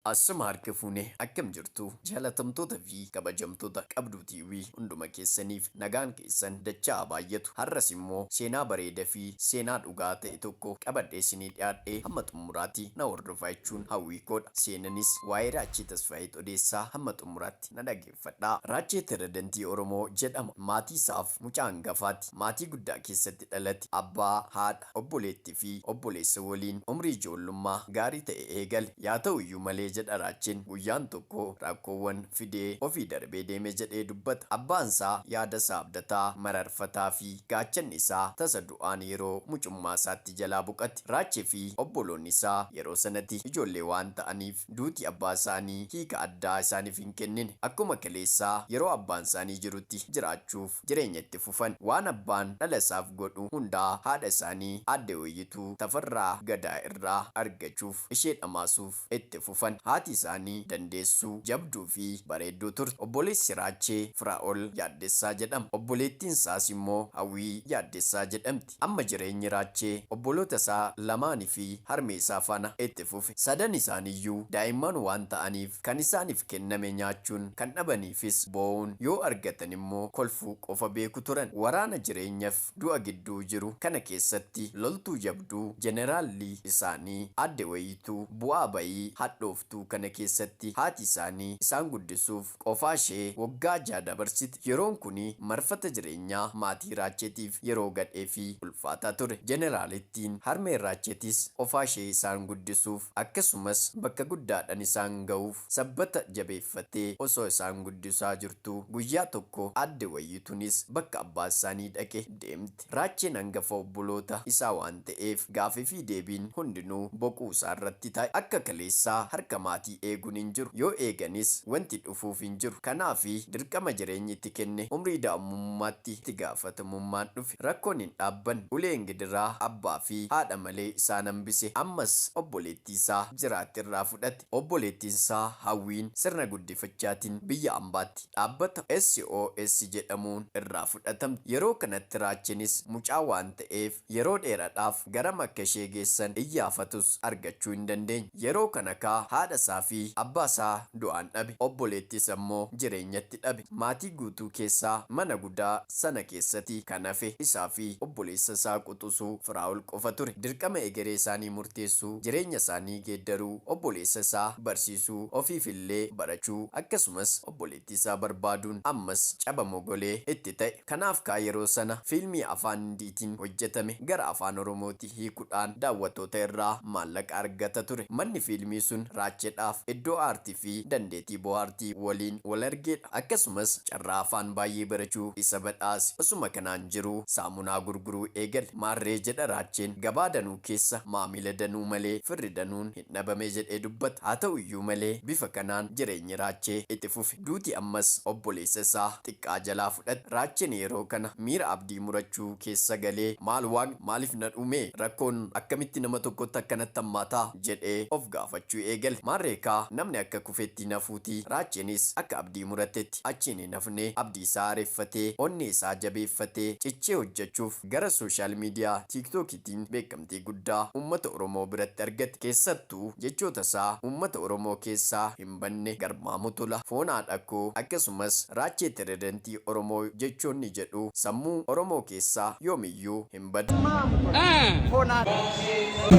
Assama harka fuune, akkam jirtu, jaalatamtoota fi kabajamtoota Qabduu TV? Hunduma keessaniif nagaan keessan dachaa baay'atu. Har'as immoo seenaa bareeda fi seenaa dhugaa ta'e tokko qabadhee isinii dhiyaadhee, hamma xumuraatti na hordofaa jechuun hawwii koodha. Seenanis waa'ee Raachee Tasfaayee Odeessaa. Hamma xumuraatti na dhageeffadhaa. Raachee Tiredantii Oromoo jedhama. Maatii isaaf mucaa hangafaati. Maatii guddaa keessatti dhalate. Abbaa, haadha, obboleettii fi obboleessa waliin umrii ijoollummaa gaarii ta'e eegale. Yaa ta'u iyyuu malee, jedha Raacheen, guyyaan tokko rakkoowwan fidee ofii darbee deeme jedhee dubbata. Abbaan isaa yaada isaa abdataa, mararfataa fi gaachanni isaa tasa du'aan yeroo mucummaa isaatti jalaa boqate. Raachee fi obboloonni isaa yeroo sanatti ijoollee waan ta'aniif duuti abbaa isaanii hiika addaa isaaniif hin kennine. Akkuma kaleessaa yeroo abbaan isaanii jirutti jiraachuuf jireenya itti fufan. Waan abbaan dhala isaaf godhu hundaa haadha isaanii Aadde Wayyituu Tafarraa Gadaa irraa argachuuf ishee dhamaasuuf itti fufan. Haati isaanii dandeessuu, jabduu fi bareedduu turte. Obboleessi Raachee Firaa'ol Yaaddessaa jedhama. Obboleettiin isaas immoo Hawwii Yaaddessaa jedhamti. Amma jireenyi Raachee obboloota isaa lamaanii fi harmee isaa faana itti fufe. Sadan isaaniiyyuu daa'imman waan ta'aniif kan isaaniif kenname nyaachuun, kan dhabaniifis boo'uun, yoo argatan immoo kolfuu qofa beeku turan. Waraana jireenyaf du'a gidduu jiru kana keessatti loltuu jabduu, jeneraalli isaanii Aadde Wayituu bu'aa bayii hadhooftuu kana keessatti haati isaanii isaan guddisuuf qofaa ishee waggaa 6 dabarsite. Yeroon kuni marfata jireenyaa maatii Raacheetiif yeroo gadhee fi ulfaataa ture. Jeneraalittiin harmeen Raacheetis qofaa ishee isaan guddisuuf akkasumas bakka guddaadhan isaan ga'uuf sabbata jabeeffattee osoo isaan guddisaa jirtuu guyyaa tokko Aadde Wayyituunis bakka abbaa isaanii dhaqe deemte. Raacheen hangafa obboloota isaa waan ta'eef gaafii fi deebiin hundinuu boquu isaa irratti ta'e. Akka kaleessaa harka maatii eeguun hin jiru. Yoo eeganis wanti dhufuuf hin jiru. Kanaafi dirqama jireenyi itti kenne umrii daa'ummummaatti itti gaafatamummaan dhufe. Rakkoon hin dhaabbanne. Uleen gidiraa abbaa fi haadha malee isaan hambise ammas obboleettii isaa Jiraatti irraa fudhate. Obboleettiin isaa Hawwiin sirna guddifachaatiin biyya ambaatti dhaabbata SOS jedhamuun irraa fudhatamte. Yeroo kanatti Raachenis mucaa waan ta'eef yeroo dheeradhaaf garam akka ishee geessan iyyaafatus argachuu hin dandeenye. Yeroo kana kaa haadha isaa fi abbaa isaa du'aan dhabe. Obboleettii isa immoo jireenyatti dhabe. Maatii guutuu keessaa mana gudaa sana keessatti kan hafe isaa fi obboleessa isaa quxusuu Firaa'ol qofa ture. Dirqama egeree isaanii murteessuu, jireenya isaanii geeddaruu, obboleessa isaa barsiisuu, ofiif illee barachuu, akkasumas obboleettii isaa barbaaduun ammas caba mogolee itti ta'e. Kanaaf kaa yeroo sana fiilmii afaan Hindiitiin hojjetame gara afaan Oromooti hiikudhaan daawwattoota irraa maallaqa argata ture. Manni fiilmii sun Raachedhaaf iddoo aartii fi dandeettii bohaartii waliin wal argeedha. Akkasumas carraa afaan baay'ee barachuu isa badhaase. Osuma kanaan jiruu saamunaa gurguruu eegale. Maarree, jedha Raacheen, gabaa danuu keessa maamila danuu malee firri danuun hin dhabame jedhee dubbata. Haa ta'u iyyuu malee bifa kanaan jireenyi Raachee itti fufe. Duuti ammas obboleessa isaa xiqqaa jalaa fudhate. Raacheen yeroo kana miira abdii murachuu keessa galee, maal Waaqni maaliif na uumee? Rakkoon akkamitti nama tokkotti akkanatti hammaataa? jedhee of gaafachuu eegale. Maarree kaa namni akka kufetti hin hafuutii Raacheenis akka abdii muratetti achiin hin hafne. Abdii isaa haareffatee, onnee isaa jabeeffatee cichee hojjechuuf gara social media Tiiktookiitiin beekamtii guddaa uummata Oromoo biratti argate. Keessattuu jechoota isaa uummata Oromoo keessaa hin banne Garmaamu tola, foon haadha koo, akkasumas Raachee Tiredantii Oromoo jechoonni jedhu sammuu Oromoo keessaa yoomiyyuu hin badu.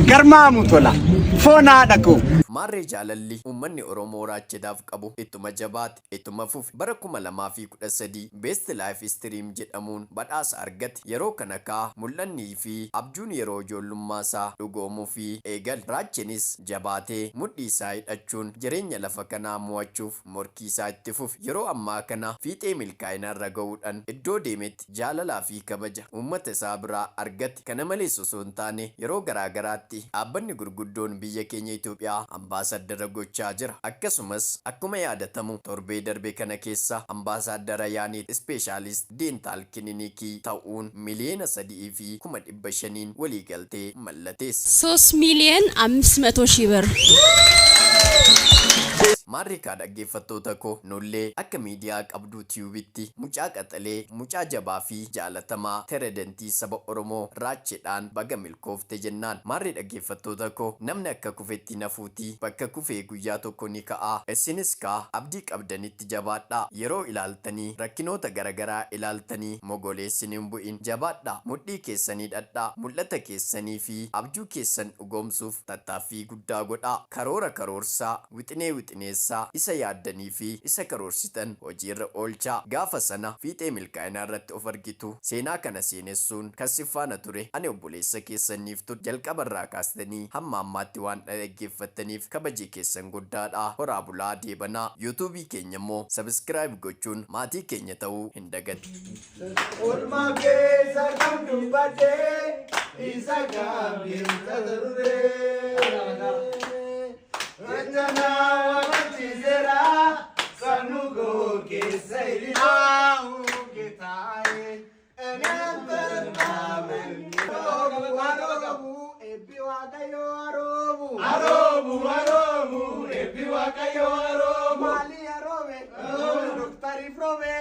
Garmaamu tola, foon haadha koo. Maarree jaalalli uummanni Oromoo Raacheedhaaf qabu ittuma jabaate, ittuma fufe. Bara 2013 Best Life Stream jedhamuun badhaasa argate. Yeroo kana kaa mul'annii fi abjuun yeroo ijoollummaa isaa dhugoomuufii eegale. Raachenis jabaatee mudhii isaa hidhachuun jireenya lafa kanaa mo'achuuf morkii isaa itti fufe. Yeroo ammaa kana fiixee milkaa'inaa irra ga'uudhan iddoo deemetti jaalalaa fi kabaja uummata isaa biraa argate. Kana malees osoo hin taane yeroo garaa garaatti dhaabbanni gurguddoon biyya keenya Itoophiyaa ambaasaddara gochaa jira. Akkasumas akkuma yaadatamu torbee darbe kana keessa ambaasaaddara Yaaneet Ispeeshaalist Deentaal Kilinikii ta'uun 3,500,000n waliigaltee mallateesse. ሶስት ሚሊየን አምስት መቶ ሺህ ብር። Maarree kaa dhaggeeffattoota koo, nullee akka miidiyaa Qabduu Tiyuubitti mucaa qaxalee, mucaa jabaa fi jaalatamaa teredentii saba Oromoo Raacheedhaan baga milkoofte jennaan. Maarree dhaggeeffattoota koo, namni akka kufetti nafuutii bakka kufee guyyaa tokko ni ka'aa. Isinis kaa abdii qabdanitti jabaadhaa. Yeroo ilaaltanii rakkinoota garagaraa ilaaltanii mogoleessin hin bu'in. Jabaadhaa, mudhii keessan hidhadhaa, mul'ata keessanii fi abjuu keessan dhugoomsuuf tattaaffii guddaa godhaa. Karoora karoorsaa, wixinee wixineessaa, isa yaaddanii fi isa karoorsitan hojiirra oolchaa. Gaafa sana fiixee milkaa'inaa irratti of argitu. Seenaa kana seenessuun kan sin faana ture ani obboleessa keessan Niiftuudha. Jalqabarraa kaastanii hamma ammaatti waan na dhaggeeffattaniif kabaji keessan guddaadha. Horaa bulaa deebanaa. YouTube keenya immoo subscribe gochuun maatii keenya ta'uu hin dagatinaa. Oolmaa keessa kam dubbadhee isa kam keessa turee. Jecha nama barsiiseera sammuu koo keessa ililaa taa'ee. Eebbi Waaqayyoo aroobu. Aroobu aroobu eebbi Waaqayyoo aroobu. Maali aroobe? Doktariif roobe.